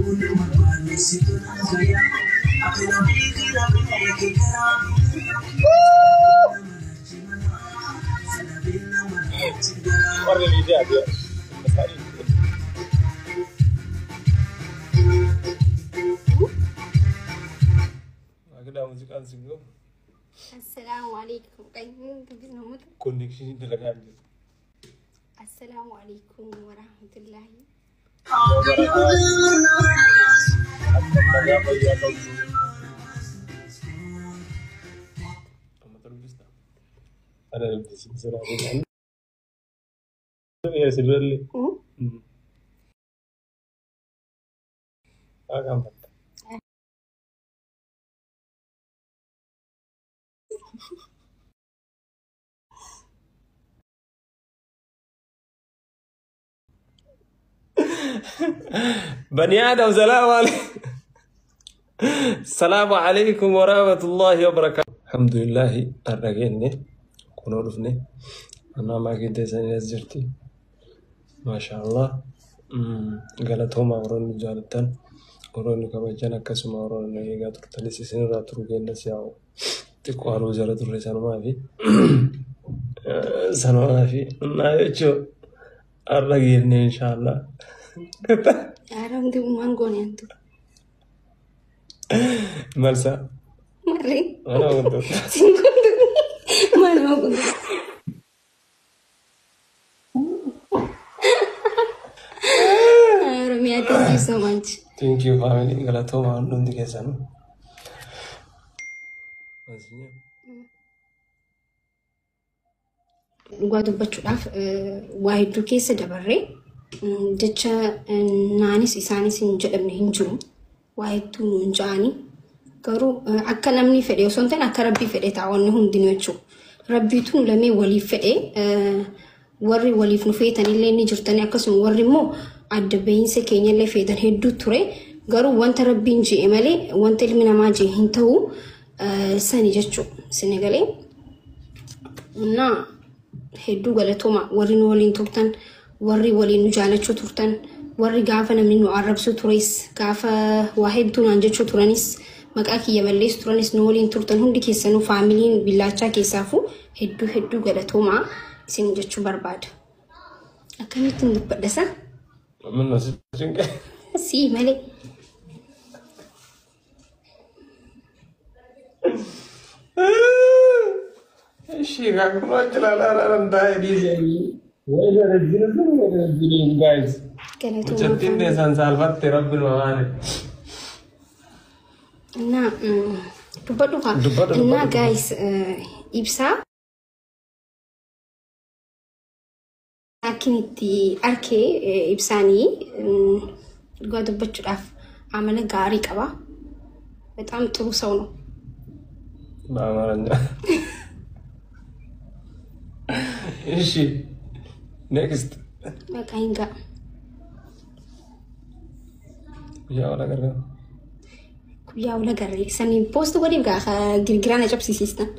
Warri miidiyaa deema. Agidaa muuziqaan si gahu. Assalaamu alaikum. Konnekshinii dalagaa hin jiru. Assalaamu alaikum warahmatullahi. Akka nagaa fayyaa qabdu. Amma dubbista. Ana dubbisiin sirraa godhan. Sirrallee. Haa qaanfatta. بني آدم سلام عليكم. السلام عليكم ورحمة الله وبركاته. الحمد لله الرجيني كنا رفني أنا ما كنت سنة زرتي ما شاء الله. قالتهم أوروني جالتان أوروني كبجانا كسم أوروني إيجا ترتلي سنة راترو سياو تقوالو زالت الرسالة ما في سنة ما في ما يجو الرجيني إن شاء الله. Haramti uumaan goone antu. Malsa. Marree. Mana wantoota. Singundu. Maal nama kun. Oromiyaa, thank you so much. Thank you, family. Galatooma hundi keessan. Dhugaa dubbachuudhaaf waa hedduu keessa dabarree jecha naanis isaanis hin jedhamne hin jiru. Waa hedduu nuun ja'anii garuu akka namni fedhe osoo hin ta'in akka rabbii fedhe ta'a wanni hundinuu jechuudha. Rabbiitu nu lamee waliif fedhe, warri waliif nu feetanillee ni jirtanii, akkasuma warri immoo adda bahiinsa keenyallee feetan hedduu ture. Garuu wanta rabbiin je'e malee wanta ilmi namaa je'e hin ta'u sani jechuudha. Sinigalee. Innaa hedduu galatooma warri nu waliin turtan, warri waliin nu jaalachuu turtan, warri gaafa namni nu arrabsuu tures, gaafa waa hedduu naan jechuu turanis, maqaa kiyya balleessu turanis nu waliin turtan hundi keessanuu, faamiliin billaachaa keessaafuu hedduu hedduu galatoomaa isin jechuu barbaada. Akkamittiin dubbadha sa? Minno si cinqe. Sii malee. Ishii kakunoo jira taa'ee dhiisee. Guys. Galatoomaa. Mucattiin teessan saalfatte rabbi nu amaane. እና dubbadhu kaa. Dubbadhu, እና dubbadhu. Guys, ibsaa akkin itti arkee ibsaanii dhugaa dubbachuudhaaf amala gaarii qaba. በጣም ጥሩ ሰው ነው። በአማርኛ እሺ next. በቃ hingaa. Guyyaa wal agarra. Guyyaa wal agarree sanii post godhiif gaa girgiraa na cabsiisistan.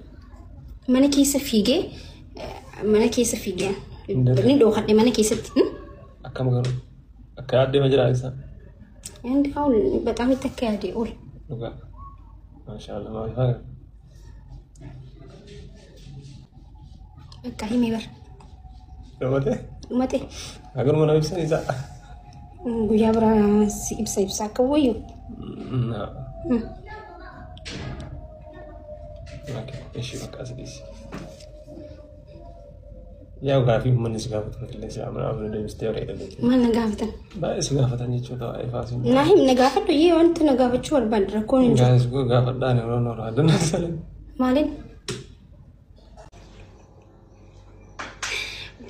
Mana keessa fiigee, mana keessa fiigee ni dhookadhe mana keessatti. Akkam garuu akka yaaddee jira isa. አሁን በጣም itti akka yaade ol. Dhugaa. Maashaallah, maal faa. በቃ himee bar. Dhumate. Dhumate. Agaruma na ibsan isaa. Guyyaa biraa si ibsa, ibsa akka wayyu. እሺ በቃ ስዲስ yaa gaafii uummanni si gaafatu illee si amana amana deebistee bareeda. Maal na gaafatan? Baay'ee si gaafatan jechuudha waa'ee faasiin. Naa him, na gaafadhu yee, wanti na gaafachuu barbaadu rakkoon hin jiru. Gaafis gaafadhaan yeroo noora addunyaa salee. Maaliin?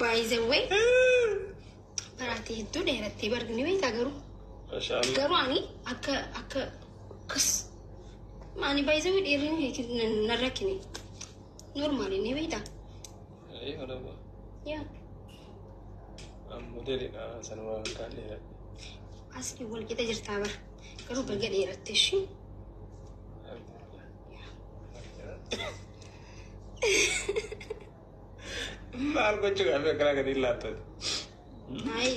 By the way, baraatee hedduu dheerattee bargni beektaa garuu. Garuu ani akka akkas ani by the way dheerinni na rakkine. Normal ni beektaa? Yaa. Modeelidha sanuma kan dheeradhe. Asii wal qixa jirtaa bara. Garuu baga dheeratte ishee. Maal gochuu gaaffii akkanaa gadi hin laattati. Ay,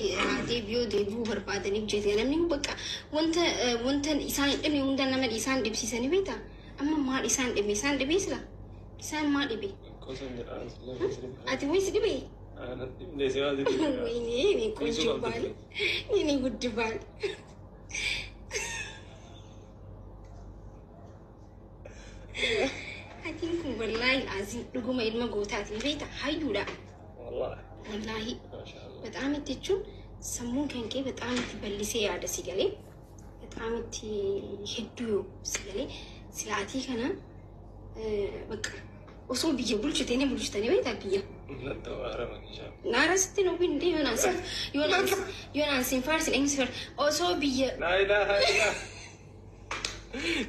deebi'uu deebi'uu barbaadaniif jette namni bakka wanta wanta isaan hin dhibne hunda nama isaan dhibsiisanii beektaa? Amma maal isaan dhibe? Isaan dhibee sila? Isaan maal dhibe? Qosan jedha. Ati wayis dhibe? Dhibne si waan dhibe. Wayne ni ቆንጆ ባል የኔ ውድ ባል Atiin kun wallaahi aziin dhuguma ilma gootaatiin beekta hayyuudha. Wallaahi. Wallaahi. Maashaallah. በጣም itti jechuun sammuun kan kee በጣም itti bal'isee yaada si galee በጣም itti hedduu si galee silaatii kana bakka osoo biyya bulchitee ni bulchitanii beektaa biyya. Natti waarama kishaa. Naara sitti nu binde yoonaan sin faarsin eenyu si faarsin osoo biyya Laa ilaaha illaa.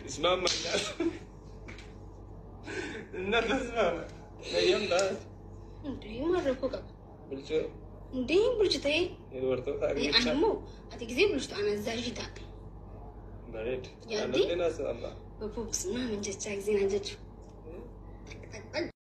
Ismaama Natti ismaama. Nayyam taate. Hundee maal rakkoo qaba? Bulchuu Hundee bulchitee dubartoota ani argachaa. immoo ati gisee bulchitu ana zaajii ta'a. Bareeda. Yaaddi? Aannan naas Allah. በፖፕስ ምናምን jechaa gisee naan jechuudha.